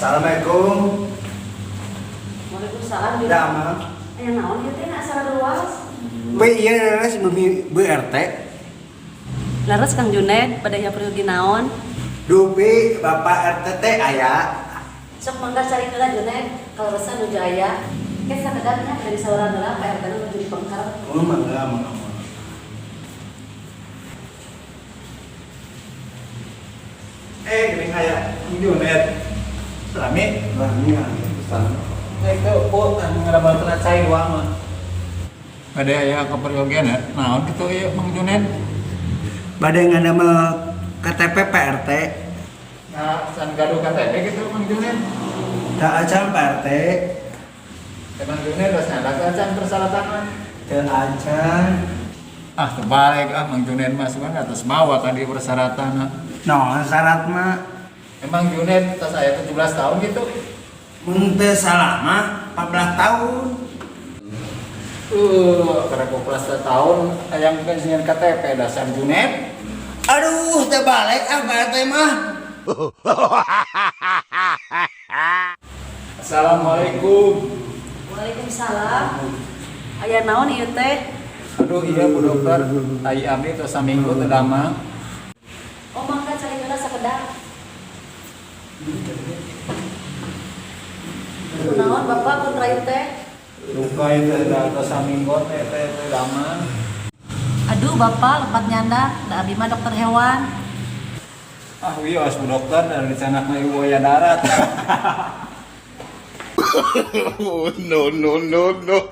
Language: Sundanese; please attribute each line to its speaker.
Speaker 1: Assalamualaikum.
Speaker 2: Waalaikumsalam. Junet.
Speaker 1: Damang.
Speaker 2: Aya naon ieu teh acara luas?
Speaker 1: Bu, iya leres bumi Bu RT.
Speaker 2: Leres Kang Junet, pada ya pergi naon?
Speaker 1: Dupi Bapak RT teh aya.
Speaker 2: Sok mangga cari heula Junet, kalau resa nuju aya. Ke sakedapnya dari saurang heula Pak RT nuju di pengker.
Speaker 1: Oh, mangga mangga.
Speaker 3: Eh, gini aya Mang Junet. Rame.
Speaker 1: Rame pesan.
Speaker 3: Itu bu, anu ngarabalkeun cai dua mah.
Speaker 4: Bade aya kaperyogian ya, naon kitu ieu Mang Junet?
Speaker 1: Bade ngadamel KTP Pak RT.
Speaker 4: Nah, san gaduh KTP gitu Mang Junet.
Speaker 1: Tak acan Pak RT.
Speaker 4: Emang Junet geus nyandak acan persyaratan mah.
Speaker 1: Teu acan.
Speaker 4: Ah, terbalik ah Mang Junet mah sugan atas mawa ka di persyaratan.
Speaker 1: Naon syarat mah?
Speaker 4: Emang Junet tos aya 17 tahun gitu.
Speaker 1: Mun teu salah mah 14 tahun.
Speaker 4: Karena 14 tahun hayang sieun KTP dasar Junet.
Speaker 1: Aduh, teu balik ah Pak RT mah.
Speaker 4: Assalamualaikum.
Speaker 2: Waalaikumsalam. Aya naon ieu teh?
Speaker 4: Aduh iya Bu Dokter, ai abdi tos saminggu teu damang.
Speaker 2: Oh mangga cari heula sakedap. Kunaon Bapak pun rayu teh?
Speaker 4: Luka itu da tos saminggu teh teh teu damang.
Speaker 2: Aduh Bapak lepat nyanda, da abi mah dokter hewan.
Speaker 4: Ah wios Bu Dokter dari canakna ieu buaya darat.
Speaker 5: Oh, no, no, no, no.